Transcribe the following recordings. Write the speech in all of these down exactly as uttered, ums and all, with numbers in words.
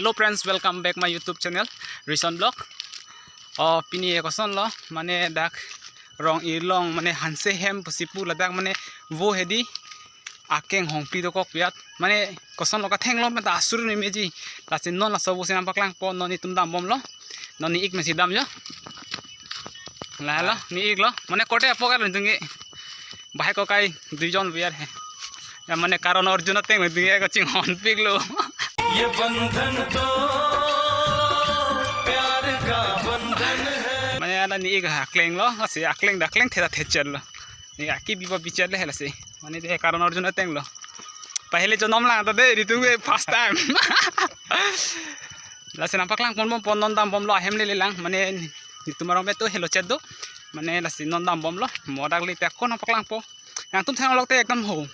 Hello friends, welcome back my YouTube channel, Rison Vlog. O, pini koson lo, mane dak rong irlong, mane hanse hem pusi pu ladak, mane vo hedi akeng hongpi dokok piat, mane koson lo katheng lo, mane asur ni meji, lasi non laso vo si nangpaklangpo, non itum dambomlo, non ni ik mesi dam jo. Lahelo, ni ik lo, mane korte apok lo ningje. Bahai kokai duijon biar he. Ya, mane Karan Arjun ateng ningje kachinghonpiklo. ये बंधन तो प्यार का बंधन है। Mane hala ni ik akleng lo, lasi akleng dak akleng theda thechel lo. Ni aki biba bichel le lasi. Mane de Karan Arjun ateng lo. Pahele jonom lang ta de, itum ke first time. Lasi nangpaklangponbompo, non dambomlo, ahem lele lang. Mane itum arong beto helo chet do. Mane lasi non dambomlo. Mo dak le pek ko nangpaklangpo. Nangtum thang lok te ekdom ho.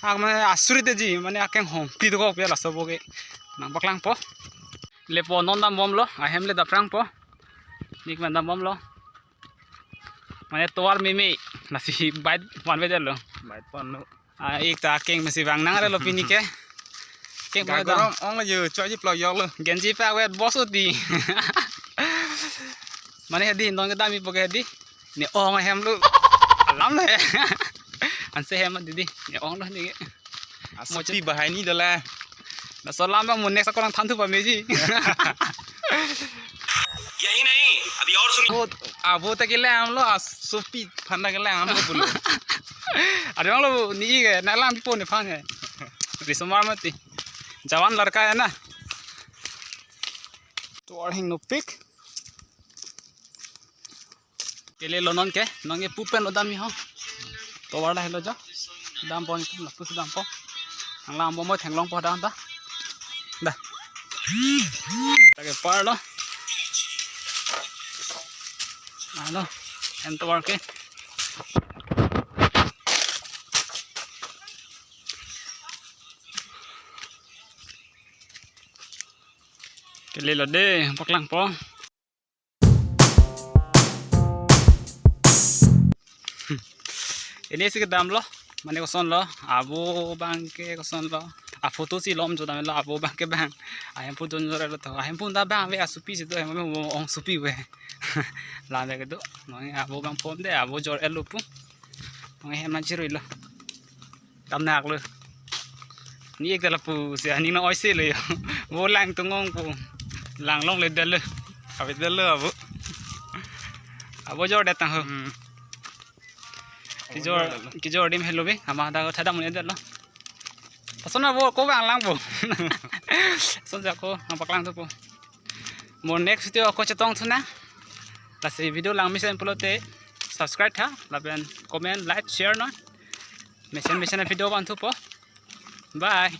Ak mane asuri de ji, mane akeng hongpi dokok piat laso vo ke. Nangpaklangpo. Lepo non dambomlo, ahem le daprangpo. Ni ik man dambomlo. Mane tovar meme, lasi bait van ve lo. Bait van lo. Ah, ik ta akeng mesi vang nang re lo pini ke. Keng ga pada gorom ong lo jo, choi ji plok yok lo. Genji pak vet bos uti. Mane hedi non kedam ipo ke hedi. Ne ong ahem lo. Alam lo he. Anse hem didi. Ne ong lo ni ke. Asopi bahai ni dola. Laso alam bang mo next ako nangthan thu pameji. यही नहीं, अभी और सुनिए। Abo, abo ta kelang lo, asopi aphan ta kelang lo pulo. Are ong lo ni ik ke, nanglang pipo nephan ke. Risomar mati. Jawan ladka hai na. Tovar hingnopik. Kele lo non ke, non ke pupen lo dam ni ho. Tovar lahelo jo. Dampo ni tum lapusi dampo. Nanglangbompo, theklongpo dak ta. Da. Dak ke par lo. Alo, en tovar ke. Kele lo de, paklangpo. Ini si kedam lo, mane koson lo, abo bang ke koson lo, a photo si lom jo dam lo, abo bang ke bang, ahemphu don jor lo to, ahemphu ta bang ve asopi si to, ahemphu ong sopi ve, la ve ke do, mane abo bang pom de, abo jor lo pu, mane hem na chirui lo. Tamnak lo. Ni ik ta lapusi aning nang oise lo jo. Vo lang tungong pu. Lang longle det lo. Kave det lo abo. Abo jor det tang ho. Hmm. Kijor, kijor adim helo bi. Ama dak thadam un-e det lo. Lason abo ko bang langpo. Lason ako nangpaklang thupo. Mo next video ako chetong thu nang. Lasi video lang mesen pulote subscribe tha, lapen comment, like, share non. Mesen mesen video van thupo. Bye.